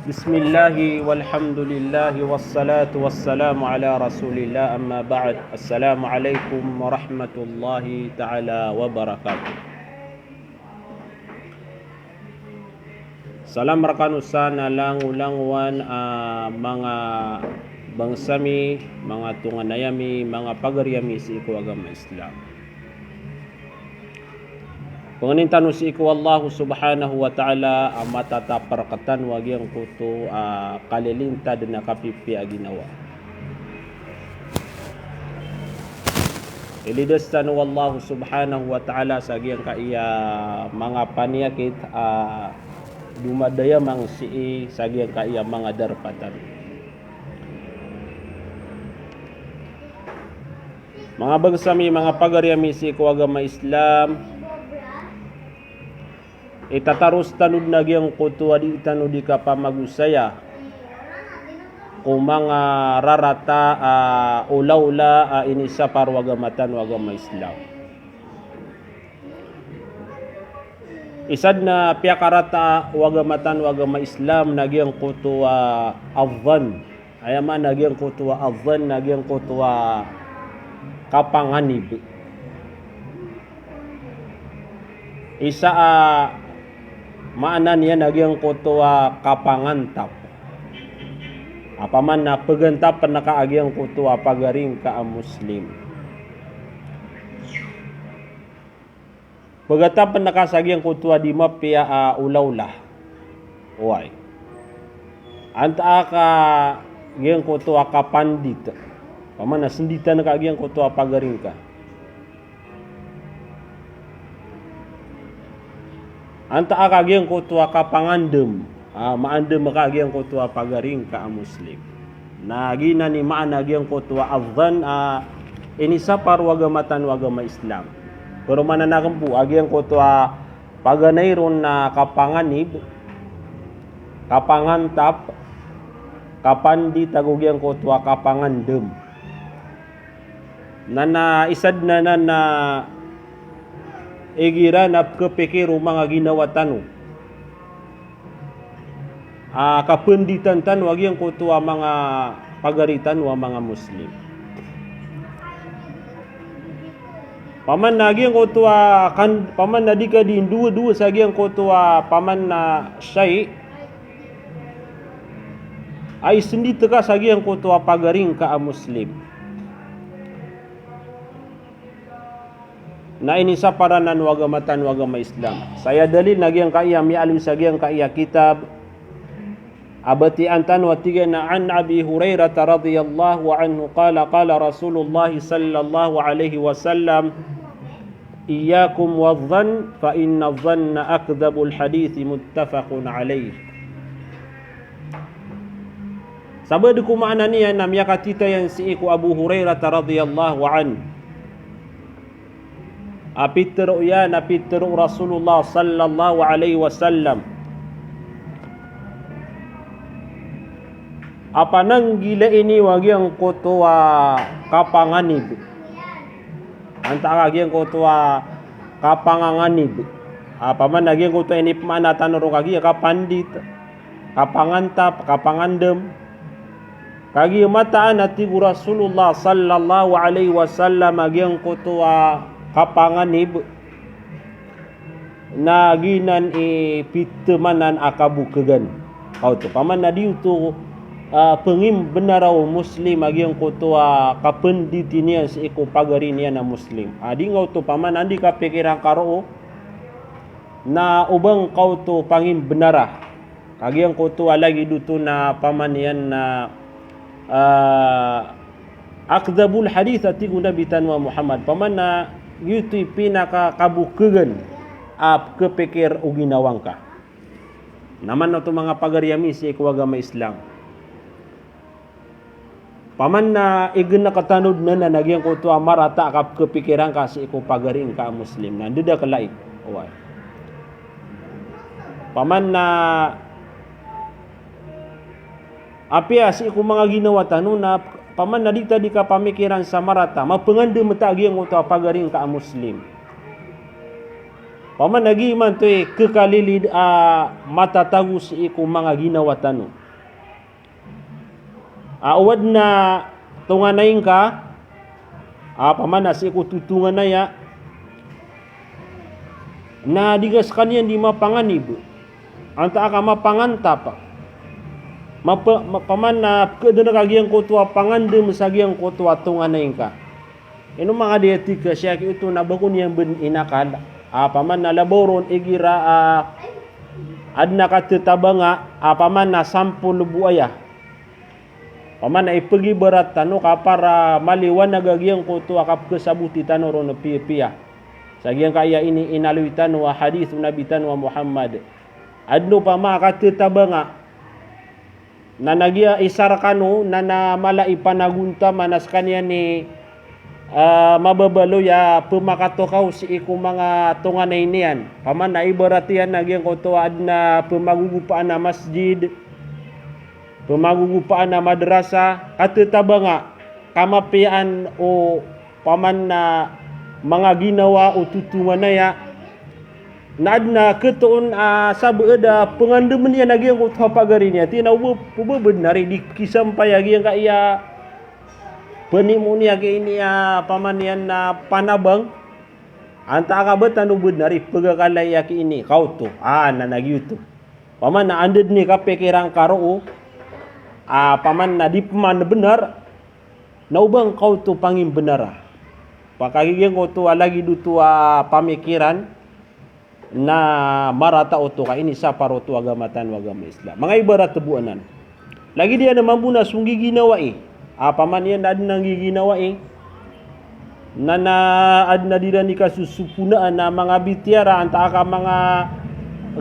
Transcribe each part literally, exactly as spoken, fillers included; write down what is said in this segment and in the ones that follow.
Bismillahi walhamdulillahi wassalatu wassalamu ala rasulillah, amma ba'd. Assalamu alaikum warahmatullahi ta'ala wabarakatuh. Salam rkano san a langolangowan a manga bangsa mi, manga tonganay ami, manga pagari ami sii ko agama Islam. Pangnin tano sii ko Allah subhanahu wa ta'ala a matatap rktano a giyangkoto a kalilintad na kapipiya a ginawa. Ilidas tano o Allah subhanahu wa ta'ala sa giyangkaya manga paniyakit a domadayamang sii sa giyangkaya manga darpa tano. Manga bangsa mi, manga pagari ami sii ko agama Islam, itataros tano dn a giyangkoto a dii tano dii kapamagosaya ko manga rarata a olaola a inisapar o agama tano a agama Islam. Isa dn a piyakarata o agama tano a agama Islam na giyangkoto a adh-dhann. Aya maana giyangkoto a adh-dhann na giyangkoto a kapanganib. Isa a maana niyan na giyangkoto a kapangantap. Opama na pagantapn ka a giyangkoto a pagari ngka a Muslim. Pagantapn ka sa giyangkoto a di mapiya a olaola. Oway. Antaa ka giyangkoto a kapandit. Opama na snditan ka giyangkoto a pagari ngka. Antaa ka giyangkoto a kapangandm. A, maandm ka a giyangkoto a pagari ngka a Muslim. Na giyanan i maana a giyangkoto a adh-dhann a inisapar o agama tano a agama Islam. Paromanan akn bo a giyangkoto a paganay ron na kapanganib, kapangantap, kapandit ago giyangkoto a kapangandm. Na, na isa dn anan na igira na pkhapikir o manga ginawa tano a kapanditan tano a giyangkoto a manga pagari tano a manga Muslim. Opama na giyangkoto a kan, opama na di ka di ndowadowa sa giyangkoto a opama na shay a isndit ka sa giyangkoto a pagari ngka a Muslim. Na inisapar anan o agama tano a agama Islam. Sa aya dalil na giyangkaya miyaaloy sa giyangkaya kitab a batiyaan tano a tig iyan a an Abi Hurairah radhiyallahu anhu qala, qala Rasulullah sallallahu alaihi wasallam, "Iyyakum wadh-dhann, fa inna adh-dhanna akdhabul hadith," muttafaqun alaih. Sabaad ko maana niyan na miyakatitayan sii ko Abu Hurairah radhiyallahu anhu a pitharo iyan, a pitharo o Rasulullah sallallahu alaihi wasallam a pananggilai niyo a giyangkoto a kapanganib. Antaa ka giyangkoto a kapanganganib. Opama na giyangkoto a inipmaana tano ron kagiya kapandit, kapangantap, kapangandm. Kagiya mataan a tig o Rasulullah sallallahu alaihi wasallam a giyangkoto a kapanganib na giyanan i pitharo anan a kabokhagan. Kaoto, opama na di oto, ah, pngimbnara o Muslim a giyangkoto a kapnditi niyan sii ko pagari niyan a Muslim. A di ngka oto, opama na di kapikira ngka roo na o ba ngka oto pangimbnara. Ka giyangkoto a lagid oto na opama niyan na, ah, akdhabul hadith a tig o Nabi tano a Muhammad. Opama na giyoto i pinakakabokhagan a kapikir o ginawa ngka. Na man oto manga pagari ami sii ko agama Islam. Opama na ignk tano dn anan a giyangkoto a marata a kapkhapikiran ka sii ko pagari ngka a Muslim. Na ndadaklai. Oway. Opama na apiya sii ko manga ginawa tano na opama na di ta di kapamikiran sa marata, mapngandm ta a giyangkoto a pagari ngka a Muslim. Paman a giya imanto i kekalilid a matatago sii ko manga ginawa tano. A o adn a tonganay ngka a paman a sii ko totonganaya na di ka skaniyan di mapanganib, antaa ka mapangantap, mapa-, ma-, paman a pkadn ka giyangkoto a pangandm sa giyangkoto a tonganay ngka. Ino manga di a tig ka sii aki oto na ba ko niyan bn inakal a paman a labaw ron igira a adn a katetabanga a paman a sampol bo aya. Paman a ipegibarat tano ka para maliwanag a giyangkoto a kapkesaboti tano ron piyapiya sa giyangkaya ini inaloy tano a hadith o Nabi tano a Muhammad. Adn opama a katetabanga na nagiya isa rkano na, na mala i panagontaman a skaniyan i, ah, mababaloy a pemakatokaw sii ko manga tonganay niyan. Paman a ibarat iyan a giyangkoto a adn a pemagogopaan a masjid, pemagogopaan a madrasa, katetabanga, kamapiyaan o paman a manga ginawa o totonganaya. Na adn a ketoon a sabaad a pengandmn iyan a giyangkoto a pagari niyan. Ati na o ba, o ba bnar i di kisampay a giyangkaya penimo niyan ki ini a paman iyan a panabang. Antaa ka ba tano bnar i pegakalay aki ini, kaoto. A, na nagiyoto. Paman a anda dn i kapikiran ka roo a paman a di pman bnar, na o ba ngka oto pangimbnara. Pakagiya giyangkoto a lagid oto a pamikiran na marata oto ka ini sa paroto agama tano a agama Islam. Manga ibarat bo anan. Lagid iyan a mambo na so nggiginawai a paman iyan a adn a nggiginawai na, na adn a di ran i kasosoponaan a manga bitiyara antaa ka manga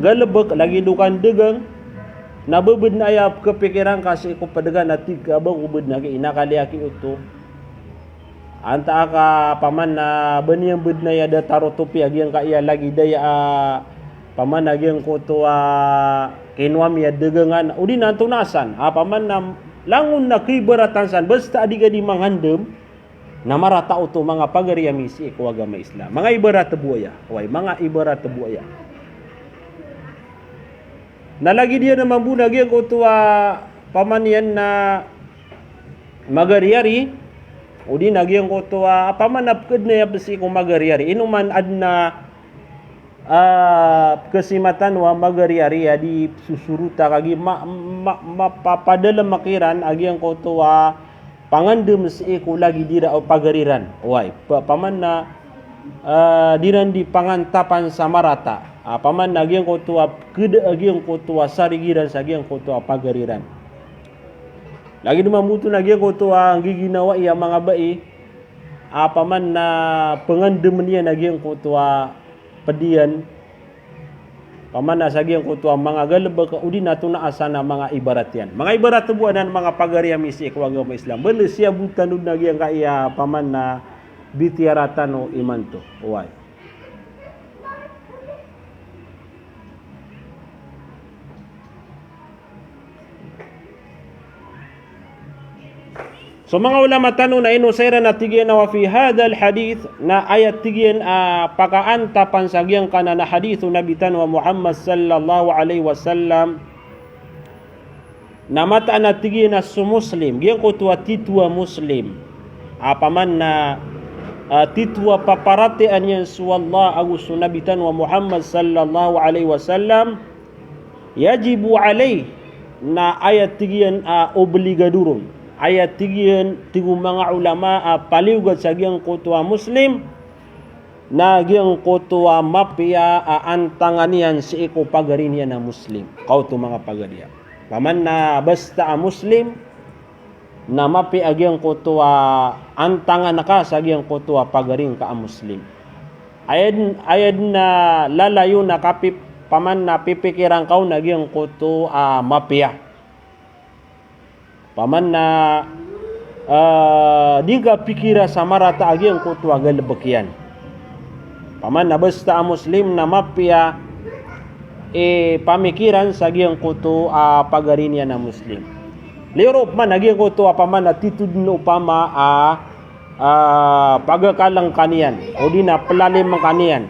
galbk lagid o kandagang. Na ba bnar aya pkapikiran ka sii ko pdgan a tig ka ba ko bnar ki inakali aki oto. Antaa ka paman a ba niyan bnar aya da tarotopi a giyangkaya lagid aya a paman a giyangkoto a kinowa mi a dagangan. O di na antonaa san a paman a langon a kaibaratan san basta a di ka di mangandm. Na marata oto manga pagari ami sii ko agama Islam. Manga ibarat bo aya. Oway, manga ibarat bo aya. Na lagid iyan a mambo na giyangkoto a paman iyan a magariyari, o di na giyangkoto a paman a pkadn aya pn sii ko magariyari. Ino man adn a ah, pkhasimatan o a magariyari a di sosorota kagiya ma-, ma-, mapapadalm kiran a giyangkoto a pangandm sii ko lagid iran o pagari ran. Oway, pa-, paman a, ah, di ran di pangantapan sa marata. Ah, paman a giyangkoto a pkhada a giyangkoto a sarig iran sa giyangkoto a pagari ran. Lagid mambo oto na giyangkoto a nggiginawai a manga bai a paman a pngandm iyan a giyangkoto a pd iyan, paman a sa giyangkoto a manga galbk, o di na antonaa san a manga ibarat iyan. Manga ibarat bo anan manga pagari ami sii ko agama Islam. Bal siyabotan o dn a giyangkaya paman a bitiyara tano imanto. Oway. So manga ulama tano na ino sa iran a tig iyan a wa fi hadhal hadith, na aya tig iyan a pakaantapan sa giyangkanan a hadith o Nabi tano a Muhammad sallallahu alaihi wasallam, na mataan a tig iyan a so Muslim, giyangkoto a titho a Muslim, a paman na, ah, titho a paparatiyayaan iyan so Allah ago so Nabi tano a Muhammad sallallahu alaihi wasallam, yajibu alaih, na aya tig iyan a obligado ron. Aya tig iyan, tig o manga ulama a paliyogat sa giyangkoto a Muslim, na giyangkoto a mapiya a antangan iyan sii ko pagari niyan a Muslim. Kaoto manga pagari a. Paman na basta a Muslim, na mapiya a giyangkoto a antangan ka sa giyangkoto a pagari ngka a Muslim. Aya dn, aya dn a lalayon a kapi-, paman na pipikiran ka on a giyangkoto a mapiya. Paman na, ah, di ka pikira sa marata a giyangkoto a galbk iyan. Paman na basta a Muslim na mapiya i pamikiran sa giyangkoto a pagari niyan a Muslim. Liyo ron opama na giyangkoto a paman na titho dn opama a, ah, pagakalangka niyan, o di na plalim ka niyan.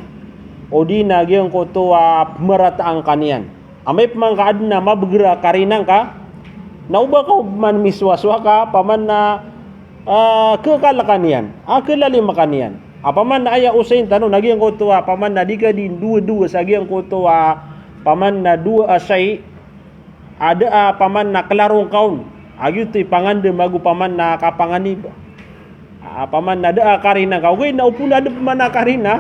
o di na giyangkoto a pemarataan ka niyan. Amay pman ka aden a mabegr a karina ngka, na oba ka man miswasowa ka, paman na, ah, kekal ka niyan, ah, kelalim ka niyan. Ah, paman na aya osayin tano, na giyangkoto a, paman na di ka di ndowa-dowa sa giyangkoto a, paman na dowa a shay, a da a paman na klaro ngka on, a giyoto i pangandem ago paman na kapanganib. A paman na da a karina ngka, ogaid na opama na da pman a karina,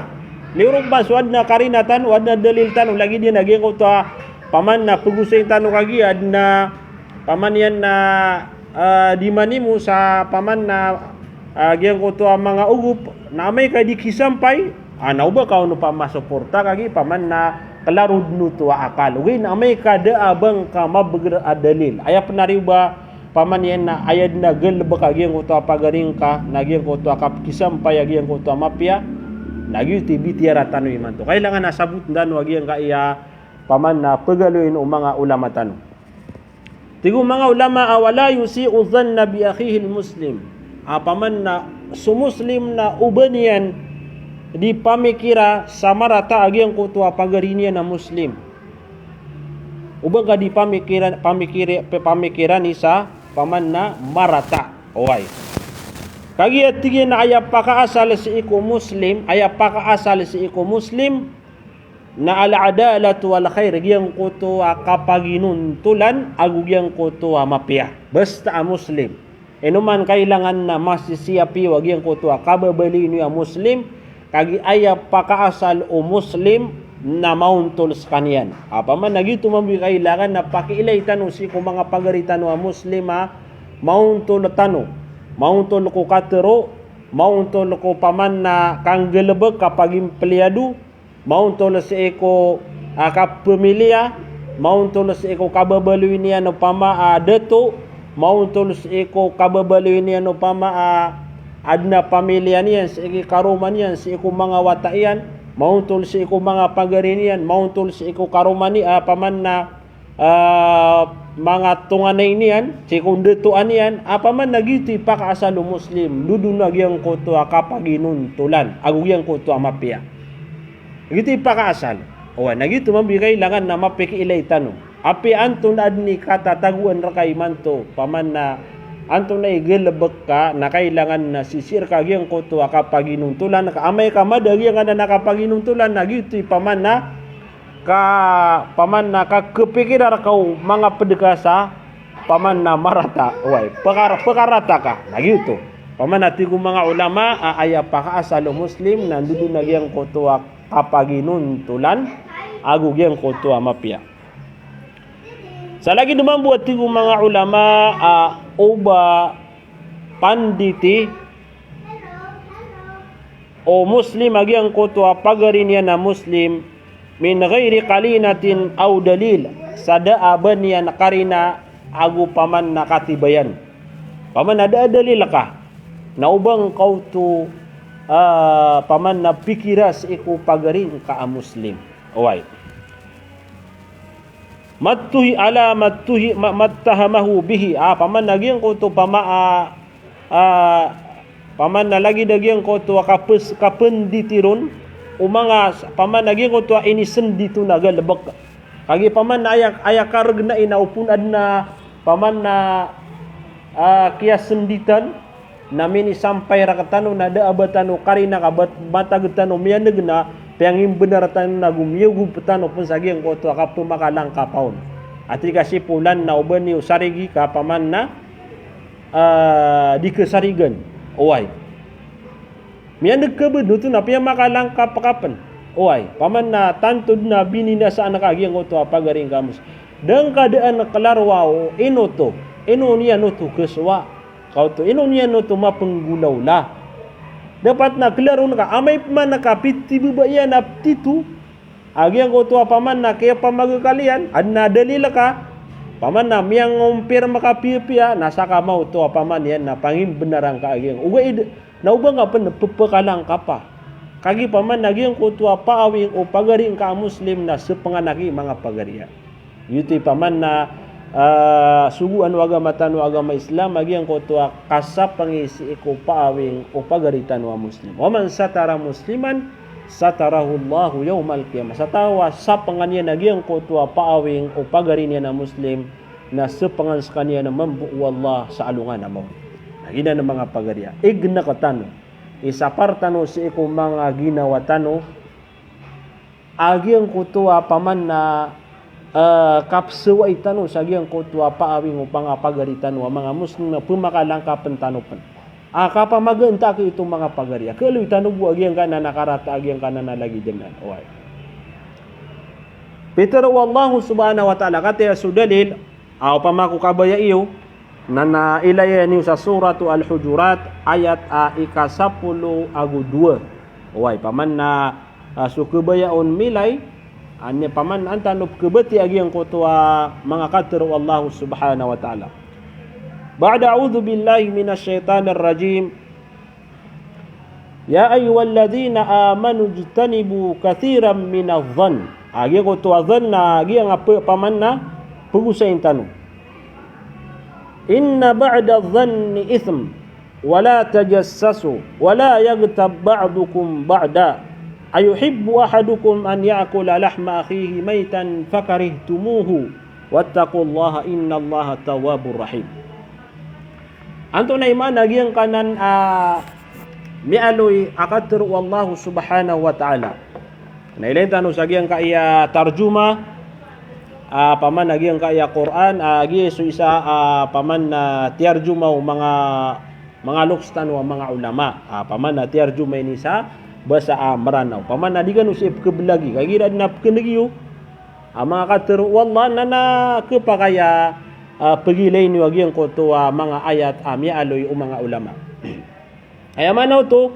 liyo ron pman so aden a karina tano, aden a dalil tano, lagid iyan a giyangkoto a paman na pegosayin tano kagiya aden a paman iyan na, ah, di manimo sa paman na, ah, giyangkoto a manga ogop, na amay ka di kisampay, ah, na oba ka on opama soporta kagiya paman na klaro den oto a akal. Ogaid na amay ka da a ba ngka mabegr a dalil. Aya penari oba paman iyan na aya den a galebek a giyangkoto a pagari ngka, na giyangkoto a kapekisampay a giyangkoto a mapiya, na giyoto i bitiyara tano imanto. Kailangan a saboten tano a giyangkaya paman na pegaloyin o manga ulama tano. Tig o manga ulama a, "Wala yusi'u dhanna bi akhihil muslim." A paman na so Muslim na oba niyan di pamikira sa marata a giyangkoto a pagari niyan a Muslim. Oba ngka di pamikira, pamikira, pe-, pamikirani sa paman na marata. Oway. Kagiya tig iyan a aya pakaasal sii ko Muslim, aya pakaasal sii ko Muslim, na al-adalatu wal khair, giyangkoto a kapaginontolan ago giyangkoto a mapiya. Basta a Muslim. Ino man kailangan na masisiyapi o a giyangkoto a kababaloy niyo a Muslim, kagiya aya pakaasal o Muslim na maontol sekaniyan. Apiya man na giyoto mambo i kailangan na pakiilay tano sii ko manga pagari tano a Muslim a maontol tano. Maontol ko katero, maontol ko paman na kanggalebek, kapagimpliyado, maontol sii ko, ah, kapamiliya, maontol sii ko kababaloy niyan opama a dato, maontol sii ko kababaloy niyan opama a aden a pamiliya niyan, sii ko karoma niyan, sii ko manga wata iyan, maontol sii ko manga pagari niyan, maontol sii ko karoma ni, ah, paman na ah, manga tonganay niyan, sii ko ndatoan iyan, apiya man na giyoto i pakaasal o Muslim, dodono a giyangkoto a kapaginontolan ago giyangkoto a mapiya. Giyoto i pakaasal. Oway, na giyoto mambo i kailangan na mapikiilay tano. Apiya antonaa den i katatagoan reka imanto, paman na antonaa i galebek ka, na kailangan na sisii reka giyangkoto a kapaginontolan ka, amay ka mada giyangkanan a kapaginontolan, na giyoto i paman na ka, paman na kakepikira reka o manga ped ka sa paman na marata, oway, pekar-, pekarata ka, na giyoto. Paman na tig o manga ulama a aya pakaasal o Muslim na ndodono a giyangkoto a kapaginontolan ago giyangkoto a mapiya. Sa lagid mambo a tig o manga ulama a oba panditi o Muslim a giyangkoto a pagari niyan a Muslim, min ghairi qarinatin aw dalil, sa da a ba niyan karina ago paman na katibayan. Paman na da a dalil ka, na oba ngka oto, ah, paman na pikira sii ko pagari ngka a Muslim. Oway. Mattuhi-, ala mattuhi-, ma-, mattahamahu bihi. Ah, paman na giyangkoto pama-, ah, ah, paman na lagid a giyangkoto a kapes-, kapenditi ron o manga s-, paman na giyangkoto a inisendit on a galebek. Kagiya paman na aya, aya karegna ina opon aden a paman na, ah, kiyasenditan, na minisampay rektano na da a ba tano karina ka bat-, matag tano miyaneg na piyangimbenar tano na go miyogop tano pen sa giyangkoto a kapemakalangkapa on. Ati ka si polan na oba niyo sarigi ka paman na, ah, di kesarigan. Oway. Miyaneg ka ba den oto na piyamakalangkap ka pen. Oway. Paman na tanto den a bininasaan ka giyangkoto a pagari ngka a Muslim. Da ngka daan klaro a o ino oto. Ino niyan oto kesowa. Ka oto, ino niyan oto mapenggolawla. Dapat na klaro ngka, amay pman ka pitibaba iyan a petito a giyangkoto a paman na kiyapamagakal iyan, aden a dalil ka, paman na miyangompir makapiyapiya, na sakamaoto a paman iyan na pangimbenaran ka a giyang. Ogaid na oba ngka pen pepekalangkapa. Kagiya paman na giyangkoto a paawing o pagari ngka a Muslim na sepengan aki manga pagari iyan. Giyoto i paman na, ah, sogoan o agama tano a agama Islam a giyangkoto a kasapengi sii ko paawing o pagari tano a Muslim. Wa man satara musliman satarahullahu yawmal qiyamah. Sa taw a sapangan iyan a giyangkoto a paawing o pagari niyan a Muslim, na sapangan skaniyan mambo o Allah sa alongan a maori. Na giyanan manga pagari a igna ka tano, isapar tano sii ko manga ginawa tano a giyangkoto a paman na, eh, kapsawai tano sa giyangkoto a paawing o pangapagari tano a manga Muslim na pmakalangkapn tano pn a kapamaganta ki ito manga pagari a kaaloy tano bo a giyangkanan a karata a giyangkanan a lagid anan. Oway. Pitharo o Allah subhanahu wa ta'ala, katii so dalil, a opama ko kabaya iyo, na, na ilaya niyo sa Suratu Al-Hujurat, ayat a ika sapolo ago dowa. Oway, paman na, ah, so kabaya on milay, anya paman antaa no pkhabatiya a giyangkoto a manga katharo o Allah subhanahu wa ta'ala. Ba'da a'udhu billahi minash shaitanir rajim. Ya ayyuhalladhina amanu ijtanibu kathiran minadh dhann. A giyangkoto a dhann na giyangkai a paman na pagosayin tano. Inna ba'dadh dhanni ithm, wa la tajassasu, wa la yaghtab ba'dukum ba'da. Ayuhibbu ahadukum an ya'kula lahma akhihi maytan fakarihtumuhu. Wattaqullaha innallaha tawwabur rahim. Antonaa i maana giyangkanan a miyaaloy a katharo o Allah subhanahu wa ta'ala. Na ilayin tano sa giyangkai a tarjuma, a paman a giyangkai a Qur'an, a giya so isa a paman na tiyarjuma o manga, manga loks tano a manga ulama. A paman na tiyarjuma ini sa basa a Mranaw. Paman na di kano sii pkhablagi. Kagiya adn a pkhaneg iyo a manga katharo o Allah na, na khapakay a, ah, pagilay niyo a giyangkoto a manga ayat a miyaaloy o manga ulama. Aya maana oto,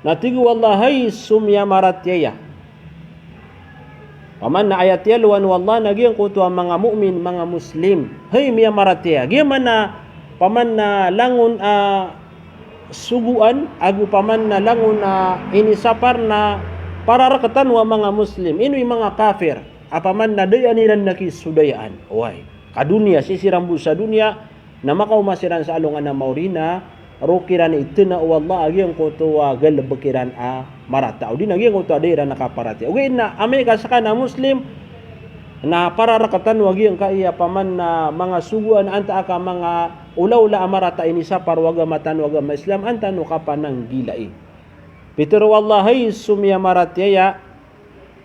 na tig o Allah, hay so miyamaratiyaya. Paman na aya tiyalowan o Allah na giyangkoto a manga mu'min, manga Muslim. Hay miyamaratiyaya. Giya maana, paman na langon a sogoan, ago paman na langon a inisapar na para rktano a manga Muslim. Ino i manga kafir a paman na da iran iran na kisodayaan. Oway. Ka doniya, sii siran bo sa doniya, na makaoma siran sa alongan a maori na roo kiran i tna o Allah a giyangkoto a galbk iran a marata. Odi na giyangkoto a da iran a kaparatiyaya. Ogaid na amay ka skano a Muslim, na para rktano a giyangkai a paman na manga sogoan antaa ka manga olaola a marata a inisapar o agama tano a agama Islam, antaa no kapananggilai. Pitharo o Allah, hay so miyamaratiyaya,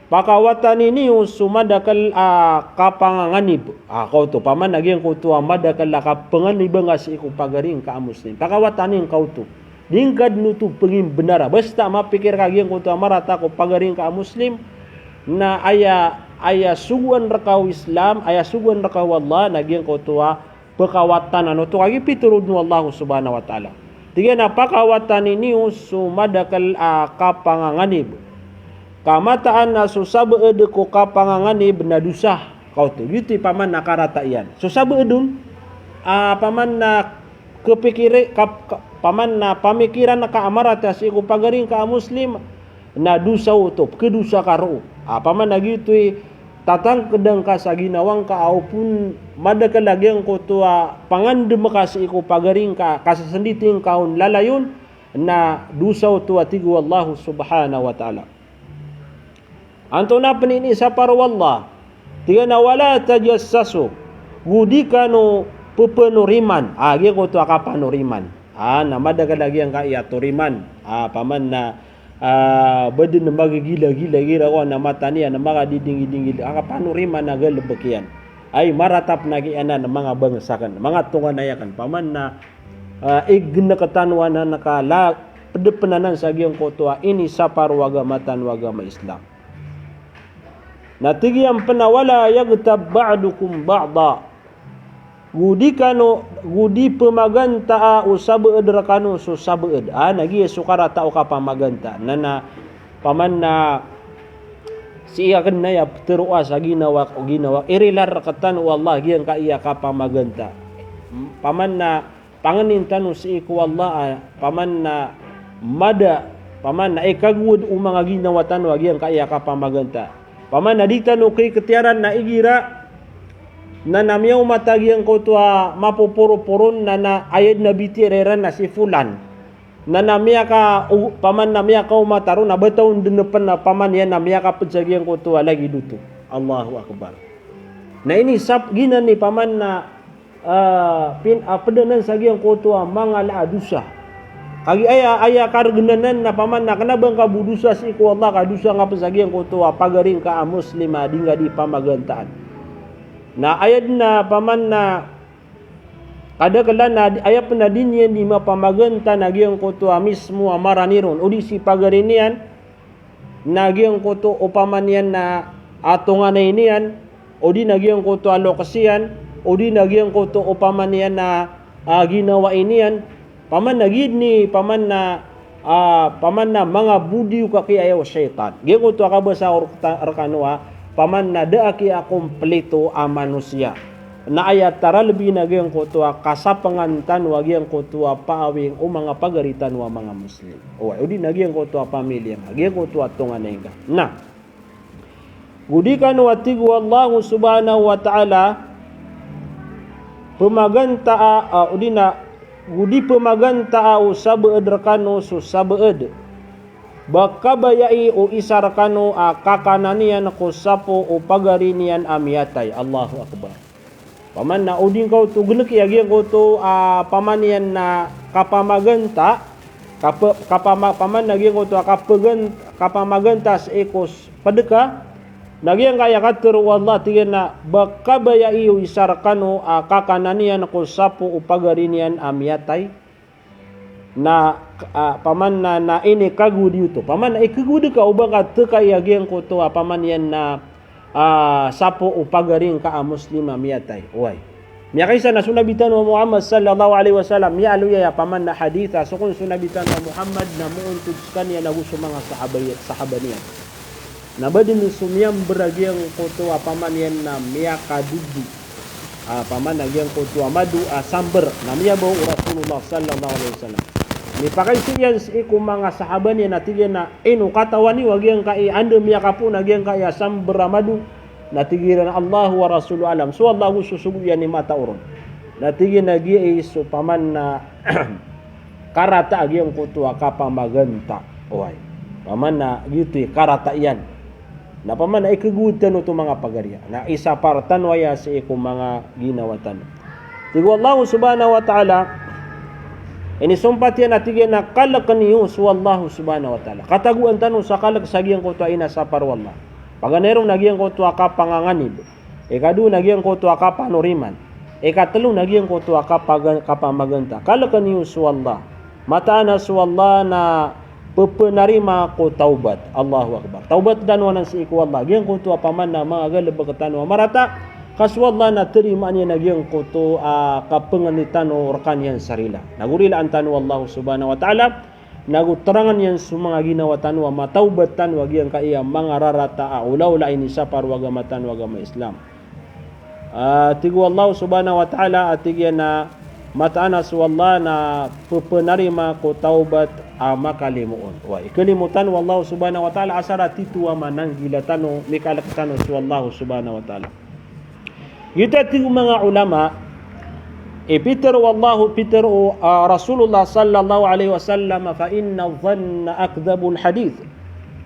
pakawatani niyo so madakl a kapanganganib. A, kaoto, paman a giyangkoto a madakl a kapanganib angka sii ko pagari ngka a Muslim. Pakawatani ngka oto. Di ngka dn oto pngimbnara. Basta mapikir ka giyangkoto a marata ko pagari ngka a Muslim, na aya, aya sogoan rka o Islam, aya sogoan rka o Allah, na giyangkoto a pkawatanan oto, kagiya pitharo dn o Allah subhanahu wa ta'ala. Tig iyan a pakawatani niyo so madakl a kapanganganib. Ka mataan a so sabaad ko kapanganganib na dosa. Kaoto, giyoto i paman na karata iyan. So sabaad on, a, paman na kapikiri, kap-, ka-, paman na pamikiran ka a marata sii ko pagari ngka a Muslim, na dosa oto, pkhadosa ka roo. A, paman na giyoto i tatangkda ngka sa ginawa ngka a opama madakl a giyangkoto a pangandm ka sii ko pagari ngka, kasasnditi ngka on lalayon, na dosa oto a tig o Allah subhanahu wa ta'ala. Antonaa pn i inisapar o Allah? Tig iyan a wala tajassasu. Go di kano ppanoriman. A, giyangkoto a kapanoriman. A, na madakl a giyangkai a toriman. A, paman na, a, ba dn magigilagila igira ko na mata niyan na makadidingidingil. A kapanoriman na galbk iyan. Ay, marata pn a giyanan a manga bangsa akn, manga tonganay akn. Paman na, a, ign ka tano anan ka la, pd pn anan sa giyangkoto a inisapar o agama tano a agama Islam. Na tig iyan pn a wala yaghtab ba'dukum ba'da. Go di kano, go di pmagantaa o sabaad rkano so sabaad. A, na giya so karata o kapamaganta. Na, na, paman na sii akn na aya ptharoa sa ginawa, o ginawa, irila rktano o Allah giyangkai a kapamaganta. Paman na pangnin tano sii ko Allah a, paman na mada, paman na ikagowad o manga ginawa tano a giyangkai a kapamaganta. Paman na di tano kiktiyaran na igira na, na miyaoma ta giyangkoto a mapoporoporon na, na aya dn a bitiyara iran na si Fulan. Na, na miyaka, o, paman na miyakaoma taro, na bataw on den pen na paman iyan na miyakaped sa giyangkoto a lagid oto. Allahu Akbar. Na inisap, giyanan i paman na, ah, pin-, ah, ped anan sa giyangkoto a manga la a dosa. Kagiya aya, aya karegenan anan na paman na kena ba ngka bo dosa sii ko Allah ka dosa ngka pen sa giyangkoto a pagari ngka a Muslim a di ngka di pamagantaan. Na aya den a paman na kadakelan na di-, aya pen a di niyan di mapamaganta na giyangkoto a mismo a marani ron, o di si pagari niyan, na giyangkoto opama niyan na a tonganay niyan, o di na giyangkoto a lokes iyan, o di na giyangkoto opama niyan na, ah, ginawai niyan, paman na giyadn i, paman na, ah, paman na manga bodiyo kakiaya o shaytan. Giyangkoto a kabasa ko rekta-, rekano a, paman na da a kiyakomplito a manosiya. Na aya taralbi na giyangkoto a kasapengan tano a giyangkoto a paawing o manga pagari tano a manga Muslim. Oway, o di na giyangkoto a pamilya ngka, giyangkoto a tonganay ngka. Na, go di kano a tig o Allah subhanahu wa ta'ala, pemagantaa, ah, o di na, go di pemagantaa o sabaad rekano so sabaad. Ba kabayai o isa rekano a kakanan iyan ko sapo o pagari niyan a miyatay. Allahu Akbar. Paman na o di ngka oto geneki a giyangkoto a paman iyan na kapamaganta, kape-, kapama-, paman na giyangkoto a kapegan-, kapamaganta sii ko s-, pedeka, na giyangkaya katero o Allah, tig iyan a ba kabayai o isa rekano a kakanan iyan ko sapo o pagari niyan a miyatay. Na, ah, paman na, na inikagowad iyo oto. Paman na ikagowad ka o ba ngka tekai a giyangkoto a paman iyan na, ah, sapo o pagari ngka a Muslim a miyatay. Oway. Miyakaisa na so Nabi tano a Muhammad sallallahu alaihi wasallam, miyaaloy aya paman na hadith a so kon so Nabi tano a Muhammad na moontod sekaniyan ago so manga sahaba, sahaba niyan. Na ba den so miyamber a giyangkoto a paman iyan na miyakadodi. Ah, paman a giyangkoto a mado a samber. Na miyabaw o Rasulullah sallallahu alaihi wasallam. Mipakaiza iyan sii ko manga sahaba niyan na tig iyan a, ino katawan iyo a giyangkai anda miyakapoon a giyangkai a samber a mado? Na tig iran a Allahu wa rasuluhu a'lam. So Allah ago so sogo iyan i mataw ron. Na tig iyan a giya i so paman na karata a giyangkoto a kapamaganta. Oway. Paman na giyoto i karata iyan. Na paman na ikagowad tano oto manga pagari. Na isapar tano aya sii ko manga ginawa tano. Tig o Allah subhanahu wa ta'ala, inisompat iyan a tig iyan a kaleken iyo so Allah subhanahu wa ta'ala. Katagoan tano sa kalek sa giyangkoto a inasapar o Allah. Paganay ron na giyangkoto a kapanganganib. Ikadowa na giyangkoto a kapanoriman. Ikatelo na giyangkoto a kapaga-, kapamaganta. Kaleken iyo so Allah. Mataan a so Allah na pepenarima ko tawbat. Allahu Akbar. Tawbat tano anan sii ko Allah. Giyangkoto a paman na manga galebek tano a marata. Ka so Allah na terimaan iyan a giyangkoto a kapengeni tano rekaniyan sa rila. Na go rilaan tano o Allah subhanahu wa ta'ala. Nago terangen iyan so manga ginawa tano a matawbat tano a giyangkaya manga rarata a olaola a inisapar o agama tano a agama Islam. Ah, tig o Allah subhanahu wa ta'ala, a tig iyan a mataan a so Allah na pepenarima ko tawbat a makalimoon. Wa, ikalimo tano o Allah subhanahu wa ta'ala, asar a tito a mananggila tano, mikalek tano so Allah subhanahu wa ta'ala. Giyoto a tig o manga ulama, i pitero o Allah, pitero o, ah, Rasulullah sallallahu alaihi wasallam, "Fa inna dhanna akdhabul hadith."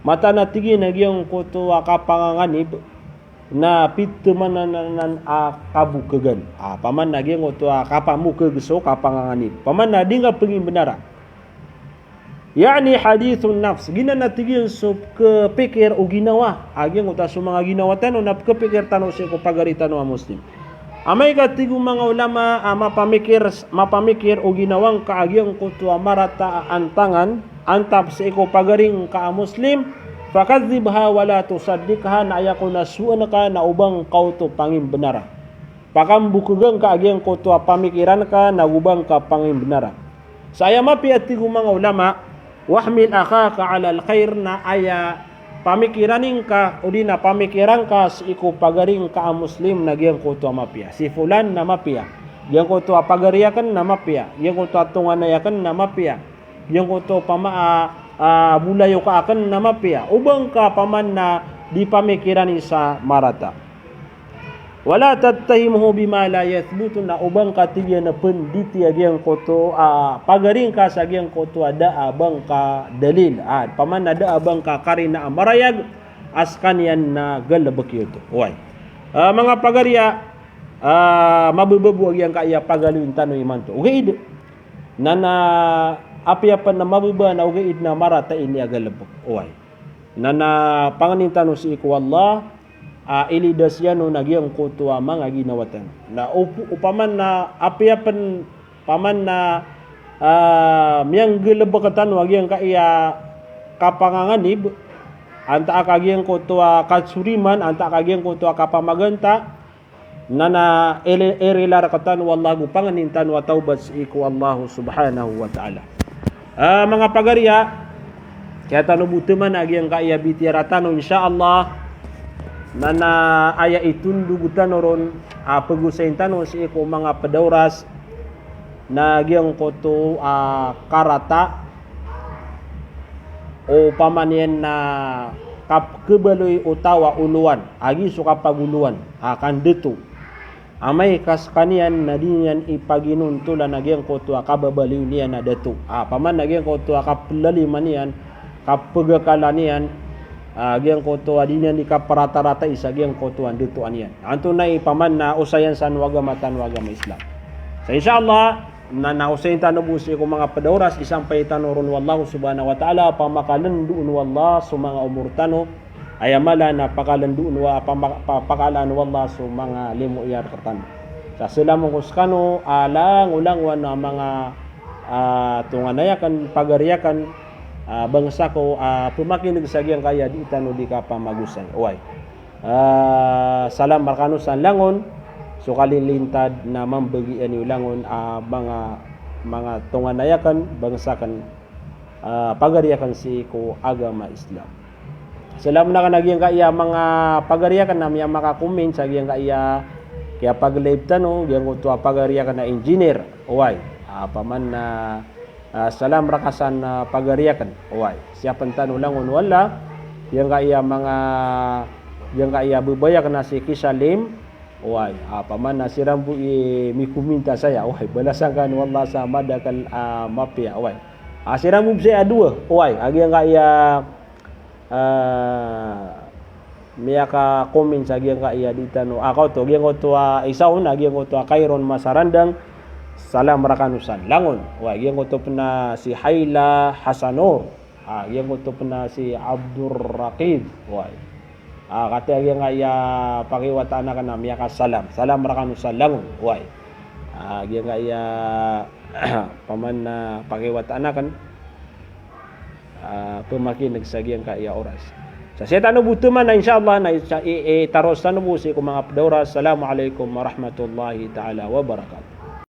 Mataan a tig iyan a giyangkoto a kapanganganib na pitemanan a kabokegan. Ah, paman na giyangkoto a kapamokeg so kapanganganib. Paman na di nga pengimbenara. Ya'ni hadithun nafs. Giyanan a tig iyan so kepikir o ginawa. A giyangkoto a so manga ginawa tano na pekepikir tano sii ko pagari tano a Muslim. Amay ka tig o manga ulama a mapamikir, mapamikir o ginawa ngka a giyangkoto a marata a antangan, antap sii ko pagari ngka a Muslim, fakadhibha wa la tusaddiqha, na aya kon a soan ka na o ba ngka oto pangimbenara. Pakambokega ngka a giyangkoto a pamikiran ka na go ba ngka pangimbenara. Sa aya mapiya tig o manga ulama, wahmil akhaka alal khair, na aya pamikiran ingka, odi na pamikiran ka sii ko pagari ngka a Muslim na giyangkoto a mapiya. Si fulan na mapiya. Giyangkoto a pagari aken na mapiya. Giyangkoto a tonganay aken na mapiya. Giyangkoto pama a, a, bolayoka aken na mapiya. O ba ngka paman na di pamikiran i sa marata. Wala tattahimuhu bima la yathbutu, na o ba ngka tig iyan a pnditi a giyangkoto a pagari ngka sa giyangkoto a da a ba ngka dalil. A, opama na da a ba ngka karina a marayag a skaniyan na galbk iyo oto. Oway. A, manga pagariya, a, mababa bo a giyangkaya pagaloyin tano imanto. Ogaid na, na apiya pn a mababa na ogaid na marata ini a galbk. Oway. Na, na pangnin tano sii ko Allah a ilidas iyan on a giyangkoto a manga ginawa tano. Na op-, opama na apiya pn, opama na, a, miyanggalbk tano a giyangkaya kapanganganib, antaa ka giyangkoto a kasoriman, antaa ka giyangkoto a kapamaganta, na, na iri-, irila rktano o Allah ago pangnin tano a tawbat sii ko Allah subhanahu wa ta'ala. A, manga pagariya, kiyatano bo tman a giyangkaya bitiyara tano, insha Allah, na, na aya itondog tano ron a pagosayin tano sii ko manga pd a oras, na giyangkoto a karata, opama niyan na kapkhabaloy o taw a olowan, a giya so kapagolowan a kandato. Amay ka skaniyan na di niyan ipaginontolan a giyangkoto a kababaloy niyan a dato. A, opama na giyangkoto a kaplaliman iyan, kapagakalan iyan, a, giyangkoto a di niyan di kapratarata isa giyangkoto a dato aniyan. Antonaa i opama na osayan san o agama tano a agama Islam. Sa insha Allah, na, na osayin tano bo sii ko manga pd a oras, isampay tano ron o Allah subhanahu wa ta'ala, pamakalndoon o Allah so manga omor tano, aya mala na pakalndoon o, pama-, pa-, pakaalaan o Allah so manga limo iyan rktano. Sa salamon ko skano a langolangowan a manga, a, tonganay akn, pagari akn, a, bangsa ko, a, pmakin'g sa giyangkaya di tano di kapamagosay. Oway. A, salam rkano san langon, so kalilintad na mambagian iyo langon a manga, manga tonganay akn, bangsa akn, a, pagari akn sii ko agama Islam. Salam na akn a giyangkaya manga pagari akn a miyamaka-comment sa giyangkaya kiyapag-live tano, giyangkoto a pagari akn a engineer. Oway. A, opama na, a, salam rka san, a, pagari akn. Oway. Siyapn tano langon o Allah. Giyangkaya manga, giyangkaya babay akn a si Kisalim. Oway. A, opama na siran bo i mikominta saya. Oway. Balasan kano o Allah sa madakl a mapiya. Oway. A, siran bo saya a dowa. Oway. A giyangkaya, a, miyaka-comment sa giyangkaya di tano. A, kaoto, giyangkoto a isa on, a giyangkoto a Kairon Masarandang. Salam rkano san langon. Oway, giyangkoto pn a si Haila Hasanor. A, giyangkoto pn a si Abdur Raqib. Oway. A, katii a giyangkaya pakiwataan akn a miyakasalam. Salam rkano san langon. Oway. A, giyangkaya opama na pakiwataan akn a pmakin'g sa giyangkaya oras. Sa sii tano bo tman na insha Allah na i-, i-, itaros tano bo sii ko manga pd a oras. Assalamu alaikum warahmatullahi ta'ala wabarakatuh.